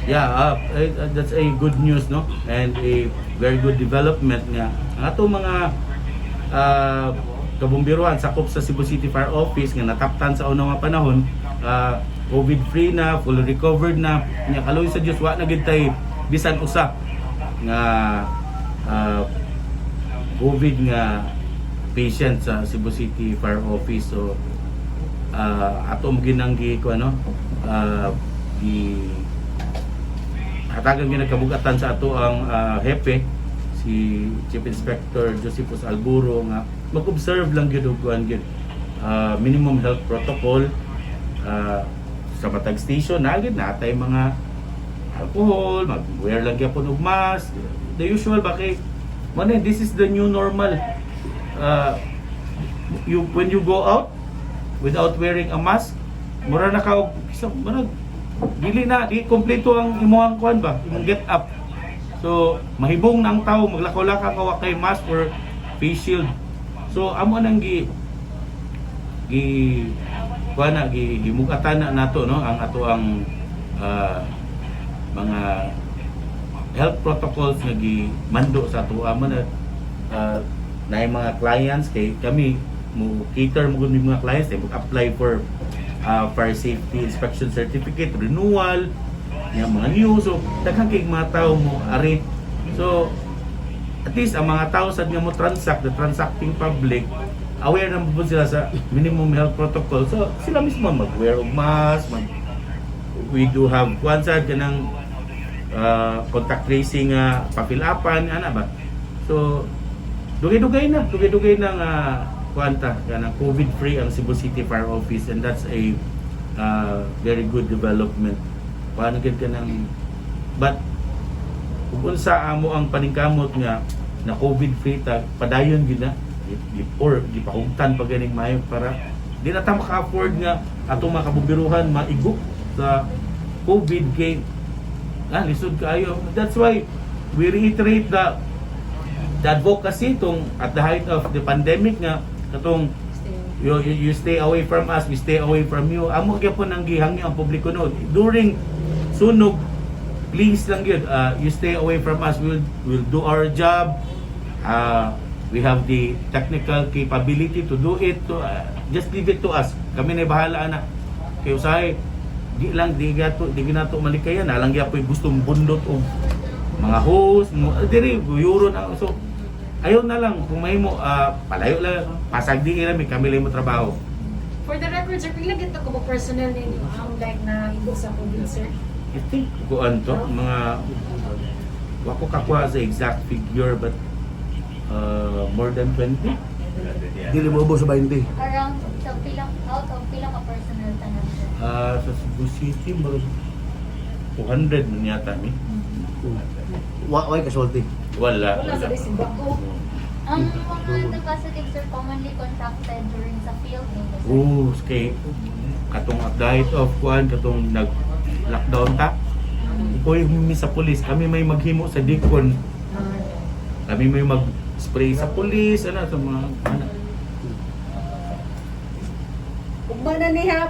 Yeah, that's a good news, no? And a very good development nga ang ato mga kabumbiruhan sakop sa Cebu City Fire Office nga nataptan sa unang mga panahon, COVID free na, fully recovered na. Nya kaluoy sa Dios, wa na gid tay bisan usa nga COVID nga patient sa Cebu City Fire Office. So ato mo ginang gi ko ano gi hatagan ginagkabugatan sa ato ang hepe, si Chief Inspector Josephus Alburo, nga mag-observe lang gyud og kuan gyud, minimum health protocol sa matag station na gyud natay mga alcohol, mag-wear lang gyapon og mask, the usual ba, kay mo na, this is the new normal. You when you go out without wearing a mask, mura na ka og mura dili na di kompleto ang imong kuan ba, imong get up. So mahibong na ang tao, maglakaw-lakaw ka wa kay mask or face shield. So amo nang gi gi kuan na gi gimugatan na nato, no, ang ato ang mga health protocols nga gimando sa ato amo na na yung mga clients, kay kami mo cater mo gud mga clients eh, mag-apply for fire safety inspection certificate renewal yung mga new. So daghan kay mga tao mo ari. So at least ang mga tao sad nga mo transact, the transacting public, aware na po sila sa minimum health protocol. So sila mismo mag-wear og mask, mag we do have kuan sad kanang contact tracing nga pafill-upan ana ba. So dugay-dugay na, dugay-dugay na nga kuan ta kanang COVID free ang Cebu City Fire Office, and that's a very good development. Paano gyud kanang, but kung unsa amo ang paningkamot nga na COVID free ta, padayon gyud na or gipahugtan pa ganing maayo para di na ta maka-afford nga atong mga kabumbiruhan maigo sa COVID kay lisod kaayo. That's why we reiterate the advocacy tong at the height of the pandemic nga katong you stay away from us, we stay away from you. Amo gyapon ang gihangyo ang publiko, no, during sunog. Please lang gyud, you stay away from us, we'll do our job. We have the technical capability to do it. To, just leave it to us, kami na bahala na, kay usahay di lang di gato di ginato malikayan na lang gyapon gusto bundot og mga hose mo diri guyuro na. So ayaw na lang kung mahimo, palayo lang, pasag di ila mi, kami lang mo trabaho. For the record, sir, pila gito ko ba personnel ninyo ang like na igo sa COVID, sir? I think kuan to mga, wa ko kakuha sa exact figure, but more than 20. Dili mo ubos sa 20. Around sa pilang out of pila ka personnel tanan, sir? Sa Cebu City, murag 200 man yata mi. Wa way casualty. Wala. Wala sa Simbako. Ang mga positive, sir, commonly contracted during sa field ninyo, sir? Oh, kay katong at the height of kuan, katong nag lockdown ta. Koy mi sa pulis, kami may maghimo sa decon, kami may mag-spray sa pulis, ano sa mga ano. Ugma na niya,